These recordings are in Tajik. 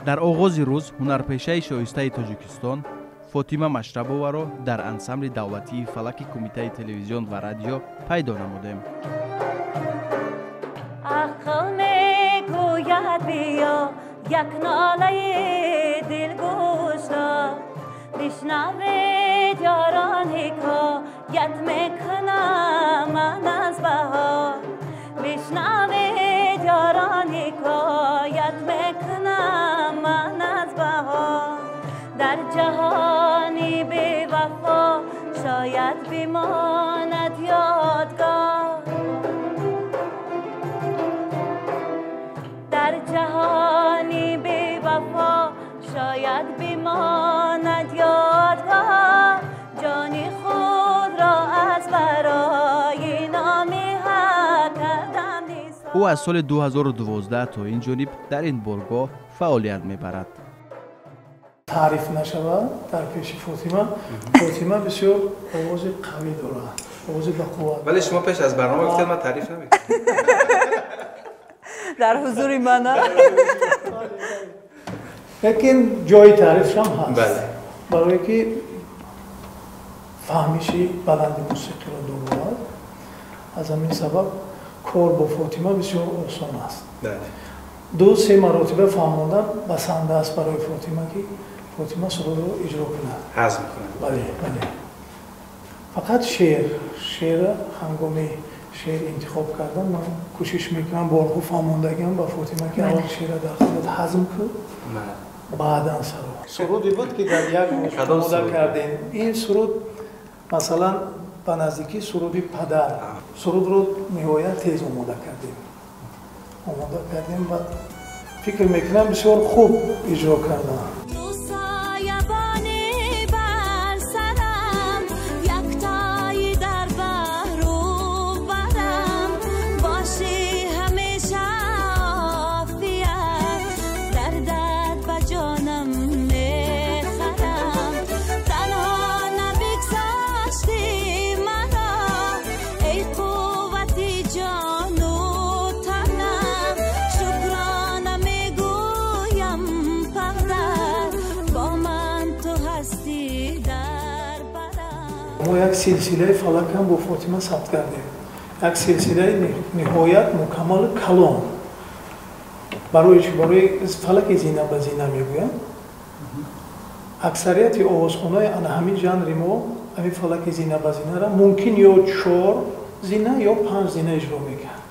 Дар оғози рӯз ҳунарпешаи шоистаи Тоҷикистон Фотима Машрабоваро дар ансамбли давлатии фалаки Кумитаи телевизион ва радио пайдо намудем. Ақл мегӯяд биё як нолаи дилгӯшро бишнавед ёрон, ҳикоят мекунам ман аз баҳор. Бишнавед ёрон, ҳикоят мекунам ман аз баҳор. Дар ҷаҳони бевафо шояд бимонад ёдгор. Дар ҷаҳони бевафо шояд бимонад ёдгор. Ҷони худро аз барои номи ҳақ кардам нисор. Ӯ аз соли 2012 то ин ҷониб дар ин боргоҳ фаъолият мебарад. Таъриф нашавад дар пеши Фотима. Фотима бисёр овози қавӣ дорад, овози бақувват. Вале шумо пеш аз барнома гуфтед ман таъриф намекунам. Дар ҳузури ман. Лекин ҷои таърифшам ҳаст, барое ки фаҳмиши баланди мусиқиро дорад. Аз ҳамин сабаб кор бо Фотима бисёр осон аст. Ду-се маротиба фаҳмондан басанда аст барои Фотима, ки Фотима сурудро иҷро кунад, ҳазм кунад. Бале, бале. Фақат шеъра ҳангоми шеър интихоб кардан ман кӯшиш мекунам, борҳо фаҳмондагиам ба Фотима, ки аввал шеъра дар худат ҳазм кун, баъдан саро. Суруде буд, ки дар як рӯз омода кардем. Ин суруд, масалан, ба наздикӣ суруди падар. Сурудро ниҳоят тез омода кардем. Омода кардем ва фикр мекунам бисёр хуб иҷро кардам. Мо як силсилаи фалакам бо Фотима сабт кардем. Як силсилаи ниҳоят мукаммалу калон. Барои чӣ? Барои фалаки зина ба зина мегӯянд. Аксарияти овозхонаи ана ҳамин жанри мо ҳамин фалаки зина ба зинара мумкин ё 4 зина ё 5 зина иҷро мекард.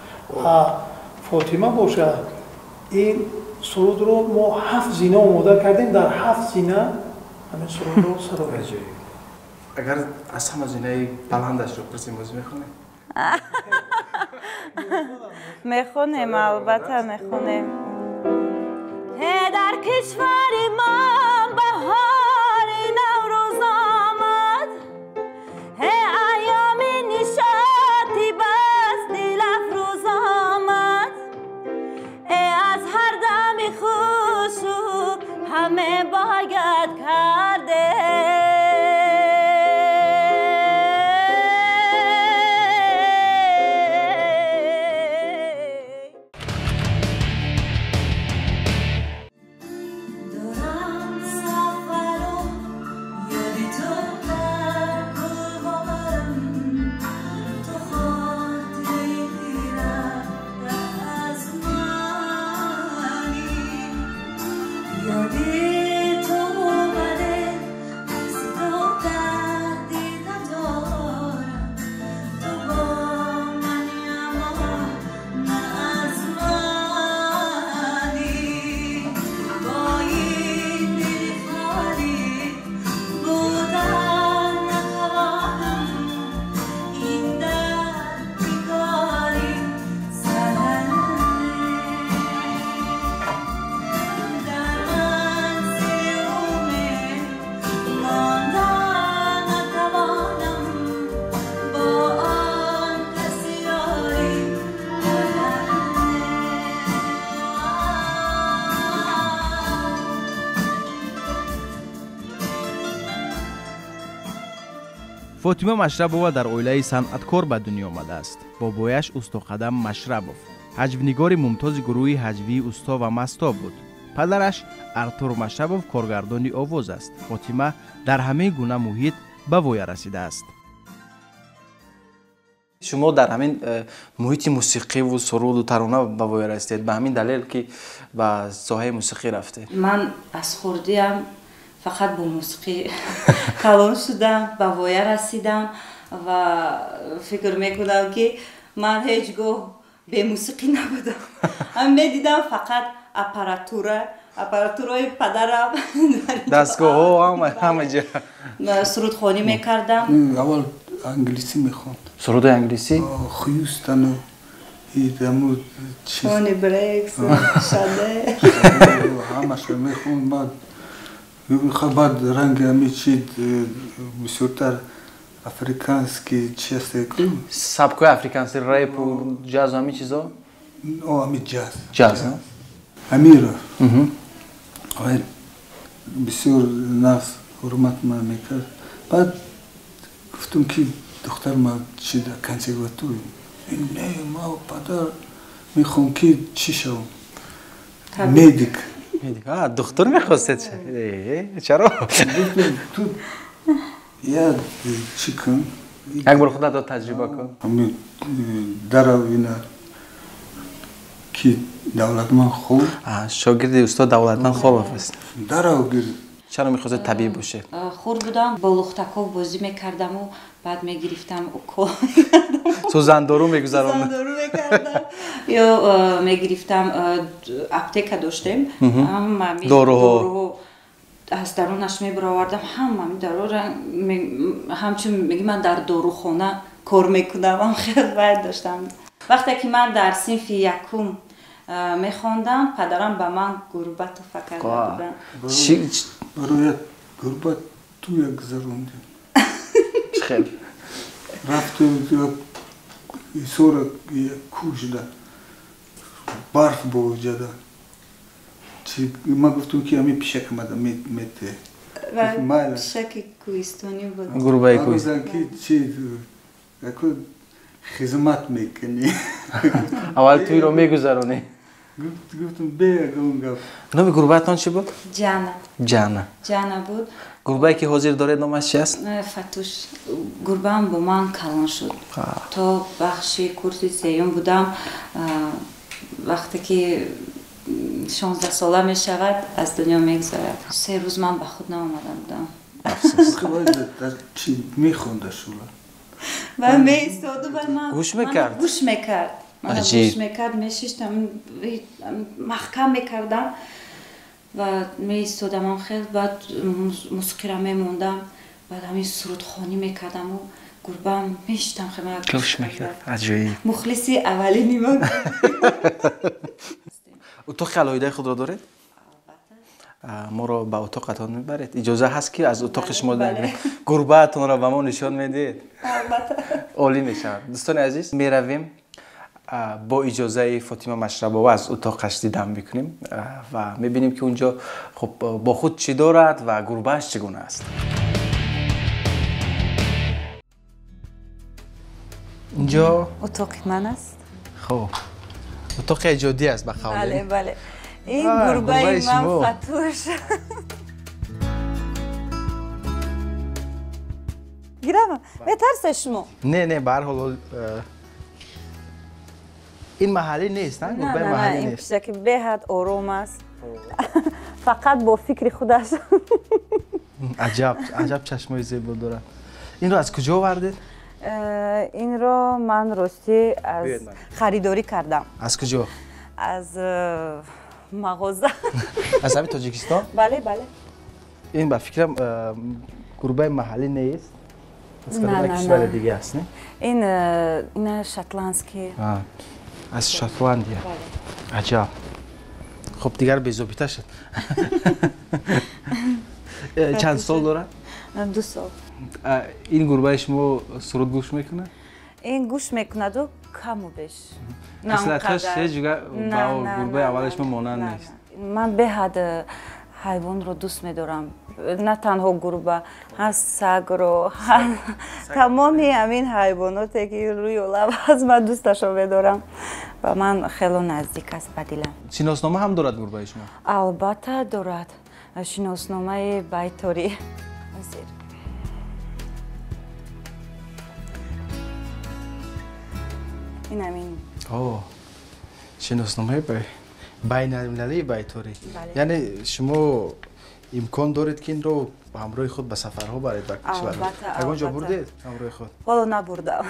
Фотима бошад, ин сурудро мо 7 зина омода кардем, дар 7 зина ҳамин сурудро сароидем. Агар аз ҳама зинаи баландашро пурсем, боз мехонем? Мехонем, албатта мехонем. Дар кишвари мо баҳори Наврӯз омад, айёми нишоти бас дилафрӯз омад. Аз ҳар дами хушу ҳаме бояд карде. Фотима Машрабова дар оилаи санъаткор ба дунё омадааст. Бобояш Устоқадам Машрабов ҳаҷвнигори мумтози гурӯҳи ҳаҷвии Усто ва Масто буд. Падараш Артур Машрабов коргардони овоз аст. Фотима дар ҳамин гуна муҳит ба воя расидааст. Шумо дар ҳамин муҳити мусиқиву суруду тарона ба воя расидед, ба ҳамин далел ки ба соҳаи мусиқӣ рафтед? Ман аз хурдиам фақат бо мусиқӣ калон шудам, ба воя расидам ва фикр мекунам, ки ман ҳеҷ гоҳ бемусиқӣ набудам. Ҳам медидам фақат аппаратураи падарам, дастгоҳҳо, ҳама ҷо. Сурудхонӣ мекардам. Аввал англисӣ мехонд. Суруди англисӣ? Хьюстону даму Тони Брекс, Шаде. Ҳамашро мехонд. Баъд баъд ранги ҳами чи бисёртар африканский чи аст, сабкҳои африкански, рэпу ҷазу ҳамин чизо? Ҳами ҷаз. Ҷаз. Амиров бисёр нафс ҳурмат ман мекард. Баъд гуфтум, ки духтар ма чи дар консерватория. Не, ма, падар, мехоҳам ки чӣ шавам, медик. Духтур мехостед? Чаро? Ту я чӣ кун, як бор худатро таҷриба кун. Даравина ки Давлатман Холов. Шогирди устод Давлатман Холов аст. Дарав гир. Чаро мехостед табиб бошед? Хурд будам, бо лухтаков бозӣ мекардаму баъд мегирифтам, укол. Сӯзандору мегузарондед? Сӯзандору мекардам ё мегирифтам, аптека доштем, доруҳо аз дарунаш мебаровардам, ҳама дорура, ҳамчун меги ман дар дорухона кор мекунам, хеле вай доштам. Вақте ки ман дар синфи якум мехондам, падарам ба ман гурба туҳфа карда буданд. Барои гурба туя гузарондем. Чӣ хел? Рафту Исора кӯҳ шуда, барф боҷада. Ман гуфтам, ки ҳами пишак омада мете. Пишаки кӯҳистонӣ буд. Гурбаи кӯҳистонӣ. Ки чи хизмат мекунӣ. Аввал туйро мегузаронӣ. Гуфтам, бе ягон гап. Номи гурбаатон чӣ буд? Ҷана. Ҷана. Ҷана буд. Гурбае ки ҳозир доред, номаш чи аст? Фатуш. Гурбаам бо ман калон шуд. То бахши курси сеюм будам. Вақте ки 16 сола мешавад, аз дунё мегузарад. 3 рӯз ман ба худ наомада будам. Чи мехонда шула? Ва меистоду ва ман гӯш мекард? Гӯш мекард, гӯш мекард, мешиштам, маҳкам мекардам ва меистодам хел. Баъд мусиқиро мемондам, баъд ҳамин сурудхонӣ мекардаму гурбаам мешитам. Гӯш мекард, аҷоиб. Мухлиси аввалини ман. Утоқи алоҳидаи худро доред? Моро ба утоқатон мебаред? Иҷоза ҳаст, ки аз утоқи шумо гурбаатонро ба мо нишон медиҳед? Олӣ мешавад. Дӯстони азиз, меравем, бо иҷозаи Фотима Машрабова аз утоқаш дидан мекунем ва мебинем, ки унҷо хуб бо худ чӣ дорад ва гурбааш чӣ гуна аст. Инҷо утоқи ман аст. Хуб, утоқи эҷодӣ аст, ба қавле. Бале, бале, ин гурбаи ман Фатуш. Гирам, метарсе шумо? Не, не, ба ҳар ҳол ин маҳаллӣ нест, гурбаи маҳаллӣ ин нест. Пишаки беҳад ором аст, фақат бо фикри худаш. Аҷаб, аҷаб чашмои зебо дорад. Инро аз куҷо овардед? Инро ман ростӣ аз харидорӣ кардам. Аз куҷо? Аз мағоза. Аз ҳамин Тоҷикистон? Бале, бале. Ин ба фикрам гурбаи маҳаллӣ нест, аз кадом кишвари дига аст, не? Ин ина шотландский. Аз Шотландия, аҷаб. Хуб, дигар безобита шуд. Чанд сол дорад? 2 сол. Ин гурбаи шумо суруд гӯш мекунад? Ин гӯш мекунаду каму беш. Хислаташ ҳеҷ ба гурбаи аввали шумо монанд нест. Ман беҳад ҳайвонро дӯст медорам. На танҳо гурба, ҳа сагро, тамоми ҳамин ҳайвоноте ки рӯи олам ҳаст, ман дӯсташон медорам ва ман хело наздик аст ба дилам. Шиноснома ҳам дорад гурбаи шумо? Албатта дорад. Шиносномаи байторӣ. Ин ҳамин. Шиносномаи байналмилалии байторӣ. Яъне шумо имкон доред ки инро ҳамроҳи худ ба сафарҳо баред, ба кишварҳо? Ягон ҷо бурдед ҳамроҳи худ? Ҳоло набурдам.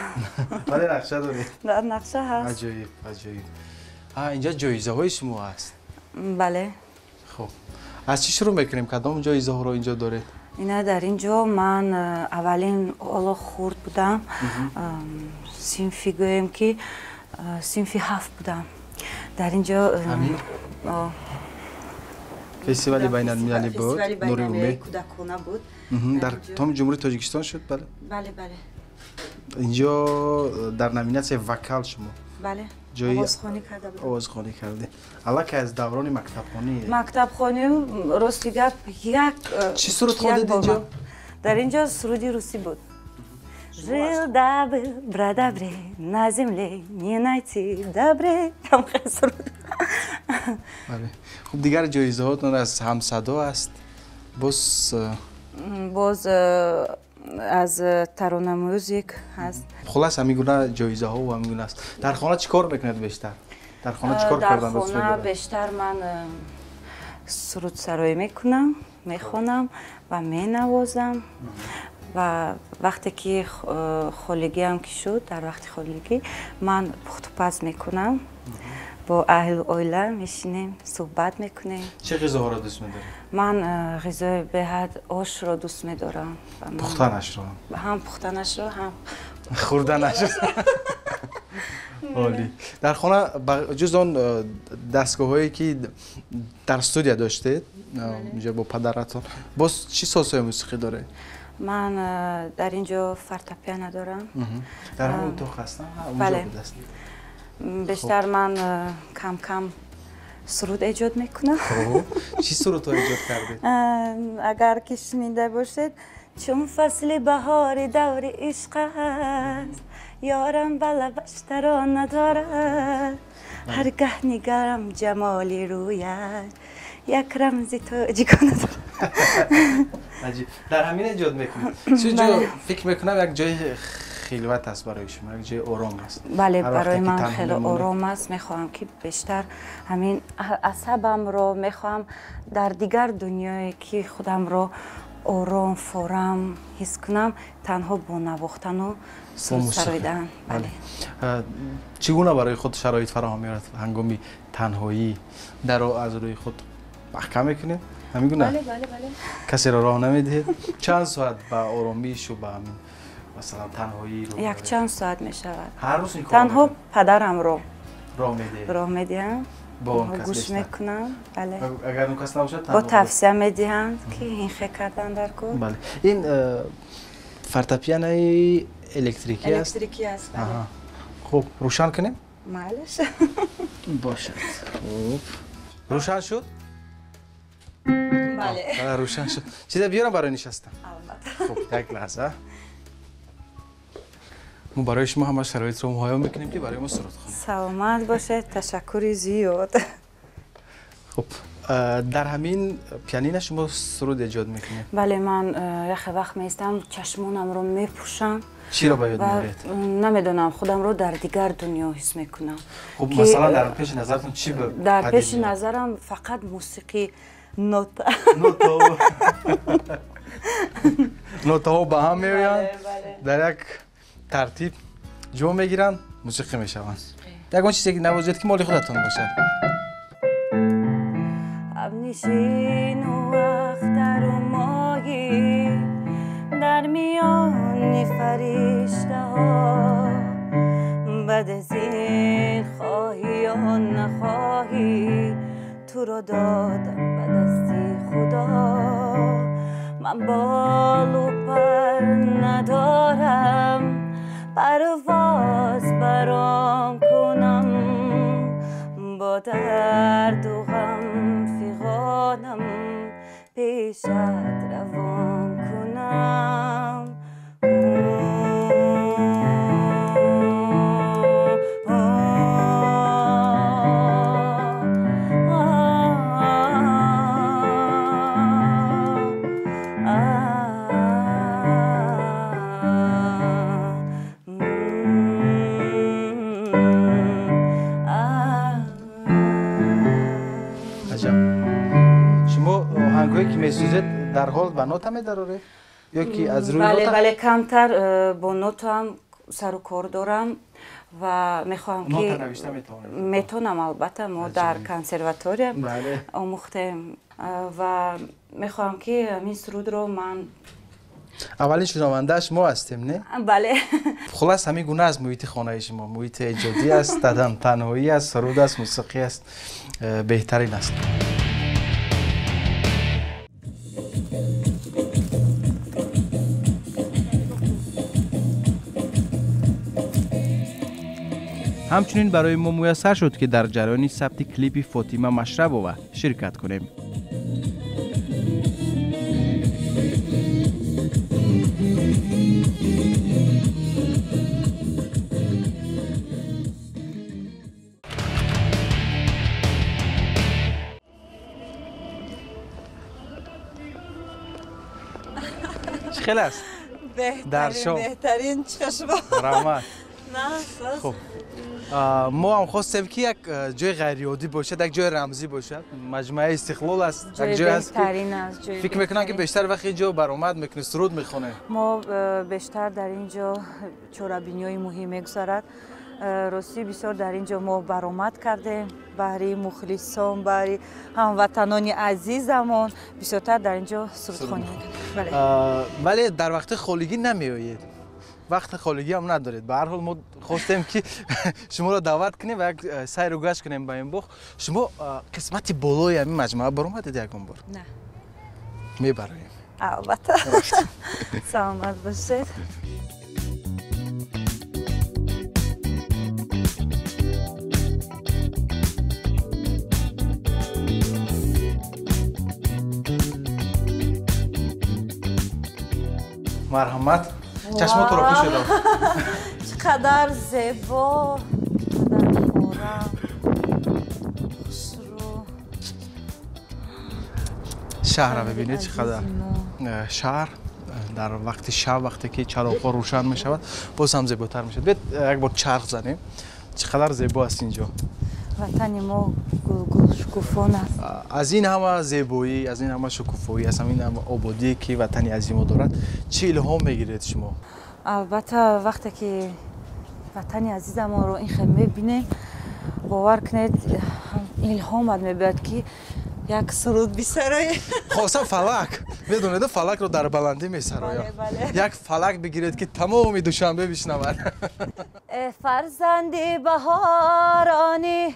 Вале нақша доред? Дар нақша ҳаст. Аҷоиб, аҷоиб. Инҷа ҷоизаҳои шумо ҳаст? Бале. Хуб, аз чӣ шурӯъ мекунем? Кадом ҷоизаҳоро инҷо доред? Ина дар ин ҷо ман аввалин ҳоло хурд будам, синфи гӯем ки синфи 7 будам. Дар ин ҷо фестивали байналмилалӣ буд, нури умед кӯдакона буд. Дар тамоми Ҷумҳурии Тоҷикистон шуд, бале? Бале, бале. Инҷо дар номинатсияи вокал шумо бале овозхонӣ карда будам. Овозхонӣ кардед. Аллакай аз даврони мактабхонӣ? Мактабхонӣ, рости гап, як чӣ суруд хондед инҷо? Дар инҷо суруди русӣ буд. Жил да был брат добре, на земле не найти добре. Суруд. Бале. Хуб, дигар ҷоизаҳотон аз ҳамсадо аст. Боз боз аз Тарона Мюзик ҳаст. Хулас ҳамин гуна ҷоизаҳо ва ҳамин гуна аст. Дар хона чӣ кор мекунед бештар? Дар хона чӣ кор кардан дӯст медоред? Дар хона бештар ман сурудсароӣ мекунам, мехонам ва менавозам. Ва вақте ки холигиам ки шуд, дар вақти холигӣ ман пухтупаз мекунам. Бо аҳлу оила мешинем, суҳбат мекунем. Чӣ ғизоҳоро дӯст медоред? Ман ғизои беҳад ошро дӯст медорам. Пухтанашро? Ҳам пухтанашро, ҳам хӯрданашро. Олӣ. Дар хона ҷуз он дастгоҳҳое ки дар студия доштед, инҷо бо падаратон, боз чӣ созҳои мусиқӣ доред? Ман дар ин ҷо фортепиано дорам. Дар ҳамон утоқ ҳастам? Бале. Бештар ман кам-кам суруд эҷод мекунам. Чӣ сурудҳо эҷод кардед? Агар ки шунида бошед, чун фасли баҳори даври ишқ аст, ёрам ба лабаш тарона дорад, ҳар гаҳ нигарам ҷамоли рӯяш, як рамзи тоҷикона дорад. Аҷиб. Дар ҳамин эҷод мекунед? Чӣ ҷо фикр мекунам як ҷои хилват аст барои шумо, як ҷои ором аст. Бале, барои ман хеле ором аст. Мехоҳам ки бештар ҳамин асабамро мехоҳам дар дигар дунёе ки худамро ором, форам ҳис кунам, танҳо бо навохтану суруд сароидан. Бале. Чӣ гуна барои худ шароит фароҳам меорад ҳангоми танҳоӣ? Даро аз рӯи худ маҳкам мекунед? Ҳамин гуна? Бале, бале, бале. Касеро роҳ намедиҳед? Чанд соат ба оромишу ба ҳамин масалан танҳоӣ? Якчанд соат мешавад. Ҳар рӯз ин кор? Танҳо падарамро роҳ медиҳед? Роҳ медиҳам. Бо он кас гӯш мекунам. Бале. Агар он кас набошад, бо тавсия медиҳанд ки ин хе кардан дар кор. Бале. Ин фортепианои электрикӣ аст? Электрикӣ аст, бале. Хуб, рӯшан кунем? Майлаш. Бошад. Хуб. Рӯшан шуд? Бале. Рӯшан шуд. Чизе биёрам барои нишастан? Албатта. Хуб, як лаҳза. Мо барои шумо ҳама шароитро муҳайё мекунем ки барои мо суруд хонед. Саломат бошед, ташаккури зиёд. Хуб, дар ҳамин пианино шумо суруд эҷод мекунед? Бале, ман яхе вақт меистам, чашмонамро мепӯшам. Чиро ба ёд меоред? Намедонам, худамро дар дигар дунё ҳис мекунам. Хуб, масалан дар пеши назаратон чӣ дар пеши назарам фақат мусиқӣ, нота. Нотаҳо ба ҳам меоянд, дар як тартиб ҷо мегиранд, мусиқӣ мешаванд. Ягон чизе ки навозед ки моли худатон бошад. Абнишину ахтару моҳӣ дар миёни фариштаҳо, баъд аз ин хоҳӣ ё нахоҳӣ, туро додам ба дасти Худо. Ман болу пар надорам, парвоз баром кунам, бо дарду ғам фиғонам Шумо оҳангҳое ки месозед дарҳол ба нота медароред ё ки аз рӯи Бале, нота? Бале, камтар бо нотаам сару кор дорам ва мехоҳам ки Нота навишта метавонед? Метавонам, албатта, мо дар консерватория омӯхтем ва мехоҳам ки ҳамин сурудро ман Аввалин шунавандааш мо ҳастем, не? Бале. Хулас, ҳамин гуна аст муҳити хонаи шумо. Муҳити эҷодӣ аст, танҳоӣ аст, суруд аст, мусиқӣ аст, беҳтарин аст. Ҳамчунин барои мо муяссар шуд, ки дар ҷараёни сабти клипи Фотима Машрабова ширкат кунем. Чӣ хел аст? Дар шом. Беҳтарин, чашмо. Раҳмат. На. Хуб, мо ҳам хостем, ки як ҷои ғайриоддӣ бошад, як ҷои рамзӣ бошад. Маҷмӯаи Истиқлол аст, як ҷое аст, ки беҳтарин аст, ҷои фикр мекунам, ки беҳтарин. бештар вақт ин ҷо баромад мекунед, суруд мехонед. Мо бештар дар ин ҷо чорабиниҳои муҳим мегузарад. Ростӣ, бисёр дар ин ҷо мо баромад кардем баҳри мухлисон, баҳри ҳамватанони азизамон, бисёртар дар ин ҷо сурудхонӣ мекардем. Бале. Вале дар вақти холигӣ намеоед, вақти холигӣ ҳам надоред. Ба ҳар ҳол, мо хостем, ки шуморо даъват кунем ва як сайру гашт кунем ба ин боғ. Шумо қисмати болои ҳамин маҷмӯа баромадед ягон бор? На. Мебароем. Албатта, саломат бошед. Марҳамат, чашмотро пӯшедам. Чӣ қадар зебо, чӣ қадар орам, хушрӯ. Шаҳрро бибинед, чӣ қадар Азизи мо. Шаҳр дар вақти шаб, вақте ки чароғҳо рӯшан мешавад, боз ҳам зеботар мешавад. Биёед, як бор чарх занем. Чӣ қадар зебо аст ин ҷо. Ватани мо гулгул шукуфон аст. Аз ин ҳама зебоӣ, аз ин ҳама шукуфоӣ, аз ҳамин ҳама ободие, ки ватани азими мо дорад, чӣ илҳом мегиред шумо? Албатта, вақте ки ватани азизамонро ин хел мебинем, бовар кунед, илҳомат мебиёд, ки як суруд бисароем. Хоса фалак, медонед, фалакро дар баландӣ месарояд. Бале, бале. Як фалак бигиред, ки тамоми Душанбе бишнавад. Э фарзанди баҳорони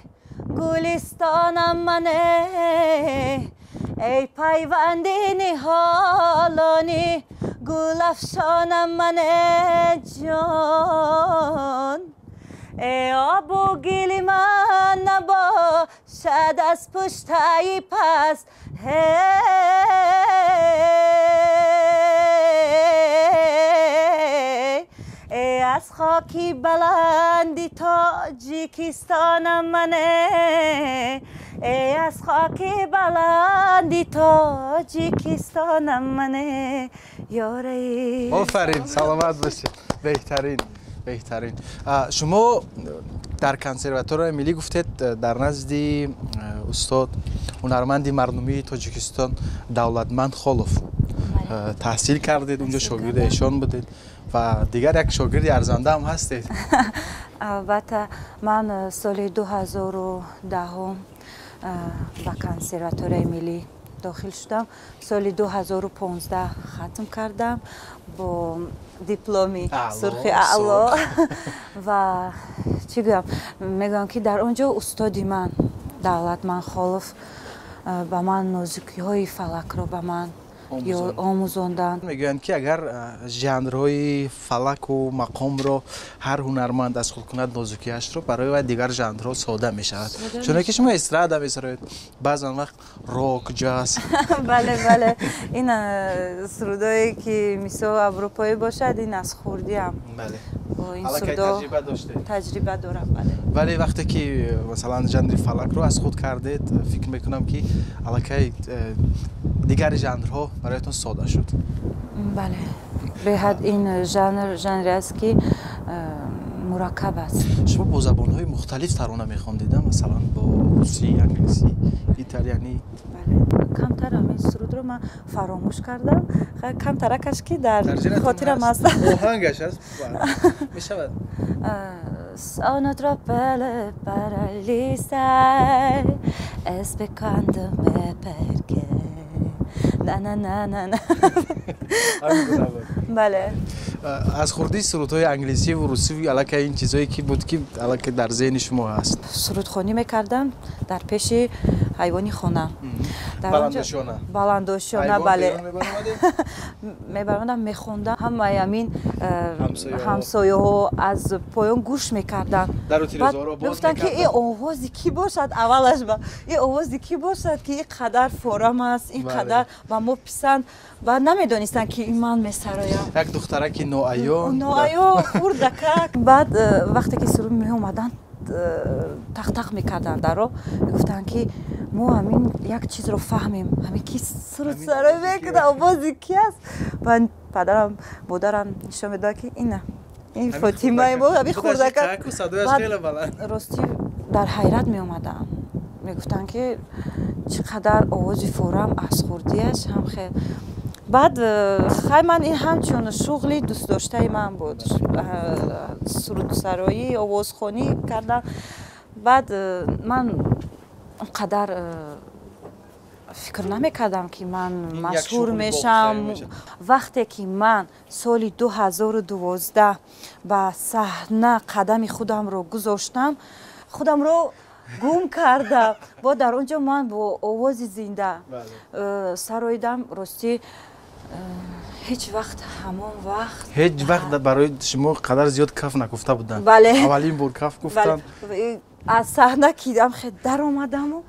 гулистонам мане, эй пайванди ниҳолони гулафшонам мане, ҷон, э обу гили ман набошад аз пуштаи пас, э аз хоки баланди Тоҷикистонам мане, э аз хоки баланди Тоҷикистонам мане, ёраи. Офарин, саломат бошед, беҳтарин, беҳтарин. Шумо дар консерваторияи миллӣ гуфтед, дар назди устод, ҳунарманди мардумии Тоҷикистон Давлатманд Холов таҳсил кардед, унҷо шогирди эшон будед ва дигар як шогирди арзанда ҳам ҳастед. Албатта, ман соли 2010 ба консерваторияи миллӣ дохил шудам, соли 2015 хатм кардам бо дипломи сурхи аъло. Ва чӣ гӯям, мегӯям, ки дар он ҷо устоди ман Давлатманд Холов ба ман нозукиҳои фалакро ба ман омӯзонданд. Мегӯянд, ки агар жанрҳои фалаку мақомро ҳар ҳунарманд аз худ кунад, нозукиашро, барои вай дигар жанрҳо сода мешавад, чуне ки шумо эстрада месароед, баъзан вақт рок, ҷаз. Бале, бале, ин сурудое, ки мисол аврупоӣ бошад, ин аз хурдиам ин сурудо таҷриба дорам, бале. Вале вақте ки, масалан, жанри фалакро аз худ кардед, фикр мекунам, ки аллакай дигари жанрҳо бароятон сода шуд. Бале, беҳад ин жанр жанре аст, ки мураккаб аст. Шумо бо забонҳои мухталиф тарона мехондед, масалан, бо русӣ, англисӣ, италиянӣ. Камтар ҳамин сурудро ман фаромӯш кардам, камтаракаш ки дар хотирам аст. Оҳангаш аст, мешавад. Sono troppe le paralise e secondo me perché на на на на на. Бале. Аз хурдии сурудҳои англисӣ ва русӣ аллакай ин чизое ки буд, ки аллакай дар зеҳни шумо ҳаст? Сурудхонӣ мекардам дар пеши ҳайвони хона. Баландошёна. Баландошёна, бале. Мебаромадам, мехондам. Ҳамаи ҳамин ҳамсояҳо аз поён гӯш мекарданд. Мегуфтанд, ки ин овози кӣ бошад аввалаш, ин овози кӣ бошад, ки ин қадар форам аст, ин қадар ба мо писанд. Баъд намедонистанд, ки ин ман месароям. Як духтараки ноаён. Ноаён, хурдакак. Баъд вақте ки суруд меомаданд, тақтақ мекарданд даро, мегуфтанд, ки мо ҳамин як чизро фаҳмем, ҳамин ки сурудсароӣ мекунад, овози ки аст. Баъд падарам, модарам нишон медоданд, ки ина ин Фотимаи мо, ҳамин хурдакак. Ростӣ дар ҳайрат меомадам, мегуфтанд, ки чӣ қадар овози форам аз хурдиаш ҳам хел. Баъд хай ман ин ҳамчун шуғли дӯстдоштаи ман буд, сурудсароӣ, овозхонӣ кардам. Баъд ман он қадар фикр намекардам, ки ман машҳур мешавам. Вақте ки ман соли 2012 ба саҳна қадами худамро гузоштам, худамро гум кардам. Бо дар он ҷо ман бо овози зинда сароидам. Ростӣ ҳеҷ вақт ҳамон вақт ҳеҷ вақт барои шумо қадар зиёд каф накуфта буданд. Бале. Аввалин бор каф гуфтанд. Аз саҳна кидам хел даромадаму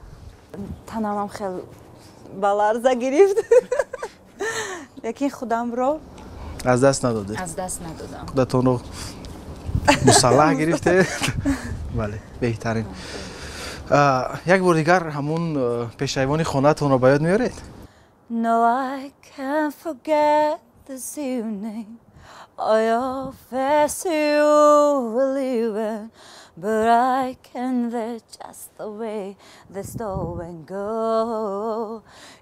танамам хел ба ларза гирифт, лекин худамро аз даст надодед. Аз даст надодам. Худатонро мусаллаҳ гирифтед. Бале, беҳтарин. Як бор дигар ҳамун пешайвони хонаатонро ба ёд меоред? No, I can't forget this evening or your face you were leaving, but I can live just the way the story go.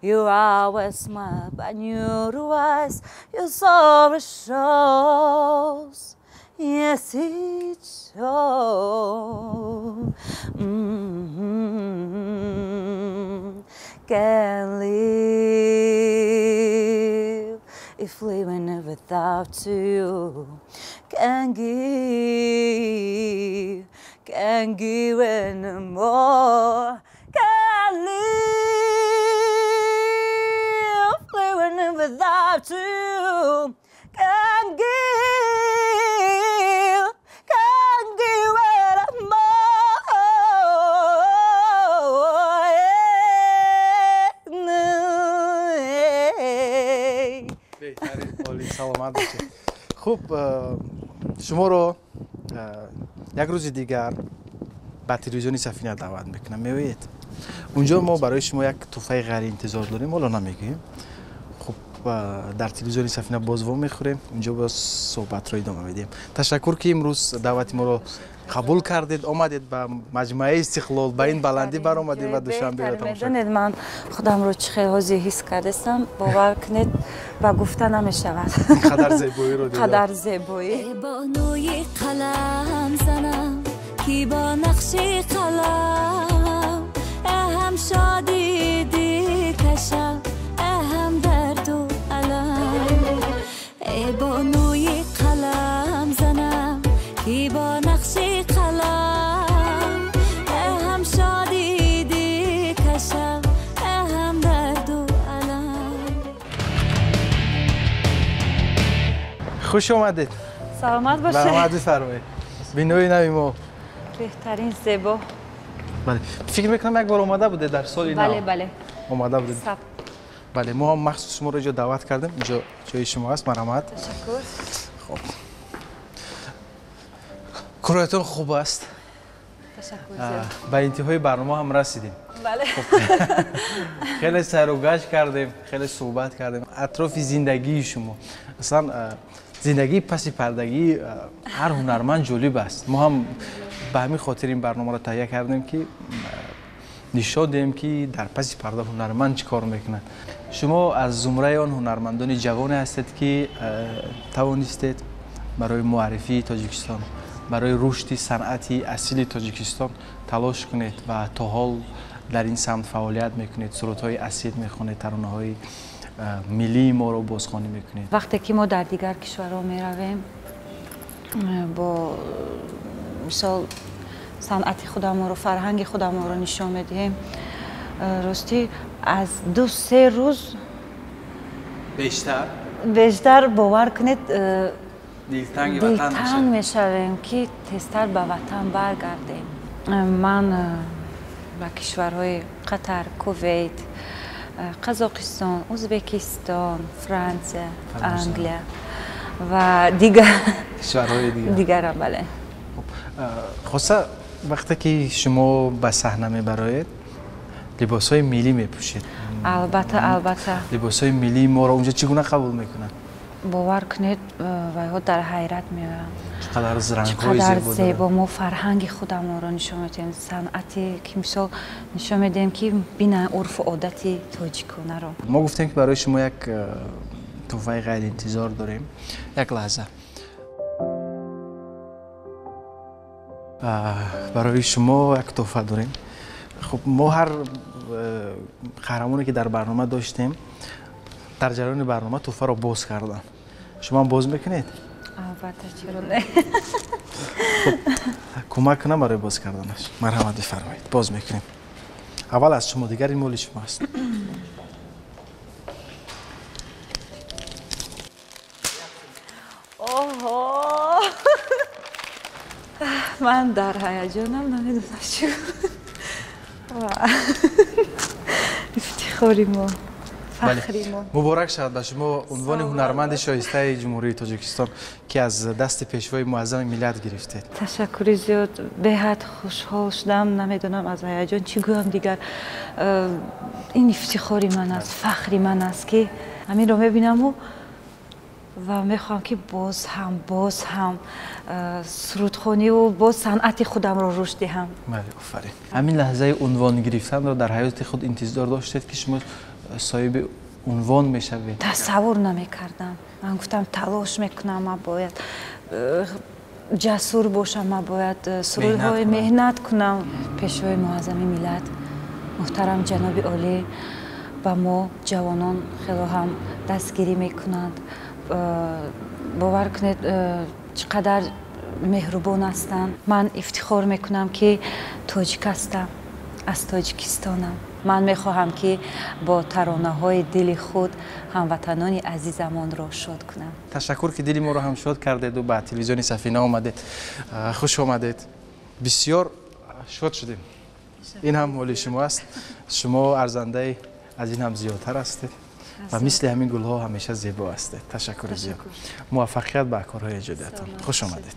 You always smile, but your eyes, your sorrow shows. Yes, it shows. Can't live if living without you. Can't give anymore. Can't live living without you. Can't give anymore. Беҳтарин, олӣ, саломат бошед. Хуб, шуморо як рӯзи дигар ба телевизиони Сафина даъват мекунам, меоед? Унҷо мо барои шумо як тӯҳфаи ғайриинтизор дорем, ҳоло намегӯем. Хуб, дар телевизиони Сафина боз во мехӯрем, унҷо боз суҳбатро идома медиҳем. Ташаккур, ки имрӯз даъвати моро қабул кардед, омадед ба маҷмӯаи Истиқлол, ба ин баландӣ баромадед ва Душанберо тамошо кардед. Ман худамро чӣ хел ҳозир ҳис кардастам, бовар кунед, ба гуфта намешавад. Қадар зебоиро дидам. Қадар зебоӣ. Бонуи қалам занам, ки бо нақши қалам ҳам шодӣ дикашам, ҳам дарду алам. Эй бонуи қалам занам, ки бо нақши қалам ҳам шодӣ дикашам, ҳам дарду алам. Хуш омадед. Саломат бошед. Марҳамат бифармоед. Бинои нави мо беҳтарин, зебо. Бале, фикр мекунам як бор омада будед дар соли нав. Бале, бале, омада будед. Бале, мо ҳам махсус шуморо инҷо даъват кардем. Инҷо ҷои шумо аст, марҳамат. Ташаккур. Хуб, короятон хуб аст? Ташаккур. Ба интиҳои барнома ҳам расидем. Бале. Хеле сайру гашт кардем, хеле суҳбат кардем атрофи зиндагии шумо. Аслан зиндагии паси пардагии ҳар ҳунарманд ҷолиб аст. Мо ҳам ба ҳамин хотир ин барномаро таҳия кардем, ки нишон диҳем, ки дар паси парда ҳунарманд чӣ кор мекунад. Шумо аз зумраи он ҳунармандони ҷавоне ҳастед, ки тавонистед барои муаррифии Тоҷикистон, барои рушди санъати асили Тоҷикистон талош кунед ва то ҳол дар ин самт фаъолият мекунед, сурудҳои асил мехонед, таронаҳои миллии моро бозхонӣ мекунед. Вақте ки мо дар дигар кишварҳо меравем, бо мисол санъати худамонро, фарҳанги худамонро нишон медиҳем, ростӣ аз 2-3 рӯз бештар бовар кунед, дилтанг мешавем, ки тезтар ба ватан баргардем. Ман ба кишварҳои Қатар, Кувейт, Қазоқистон, Ӯзбекистон, Франсия, Англия ва дигар кишварҳои дигарам. Бале. Хоса вақте ки шумо ба саҳна мебароед, либосҳои миллӣ мепӯшед. Албатта, албатта. Либосҳои миллии моро унҷо чӣ гуна қабул мекунанд? Бовар кунед, вайҳо дар ҳайрат меоянд. Чӣ қадар рангҳои зебо зебо. Мо фарҳанги худамонро нишон медиҳем, санъате ки мисол нишон медиҳем, ки бинанд урфу одати тоҷиконаро. Мо гуфтем, ки барои шумо як тӯҳфаи ғайриинтизор дорем. Як лаҳза. Барои шумо як тӯҳфа дорем. Хуб, мо ҳар қаҳрамоне ки дар барнома доштем, дар ҷараёни барнома тӯҳфаро боз кардам. Шумо ҳам боз мекунед? Албатта, чаро не? Хуб, кӯмак кунам барои боз карданаш. Марҳамат бифармоед, боз мекунем. Аввал аз шумо, дигар ин моли шумо аст. Оҳо! Ман дар ҳаяҷонам, намедонам чӣ. Ифтихори мо, фахри мо. Муборак шавад ба шумо унвони ҳунарманди шоистаи Ҷумҳурии Тоҷикистон, ки аз дасти пешвои муаззами миллат гирифтед. Ташаккури зиёд, беҳад хушҳол шудам, намедонам аз ҳаяҷон чӣ гӯям дигар. Ин ифтихори ман аст, фахри ман аст, ки ҳаминро мебинаму ва мехоҳам, ки боз ҳам сурудхониву боз санъати худамро рушд диҳам. Бале, офарин. Ҳамин лаҳзаи унвон гирифтанро дар ҳаёти худ интизор доштед, ки шумо соҳиби унвон мешавед? Тасаввур намекардам. Ман гуфтам, талош мекунам, ман бояд ҷасур бошам, ман бояд сурудҳои меҳнат кунам. Пешвои муаззами миллат муҳтарам ҷаноби олӣ ба мо ҷавонон хело ҳам дастгирӣ мекунанд. Бовар кунед, чӣ қадар меҳрубон ҳастанд. Ман ифтихор мекунам, ки тоҷик ҳастам, аз Тоҷикистонам. Ман мехоҳам, ки бо таронаҳои дили худ ҳамватанони азизамонро шод кунам. Ташаккур, ки дили моро ҳам шод кардеду ба телевизиони Сафина омадед. Хуш омадед. Бисёр шод шудем. Ин ҳам моли шумо аст. Шумо арзандаи аз ин ҳам зиёдтар ҳастед ва мисли ҳамин гулҳо ҳамеша зебо ҳастед. Ташаккури зиёд. Муваффақият ба корҳои эҷодиятон. Хуш омадед.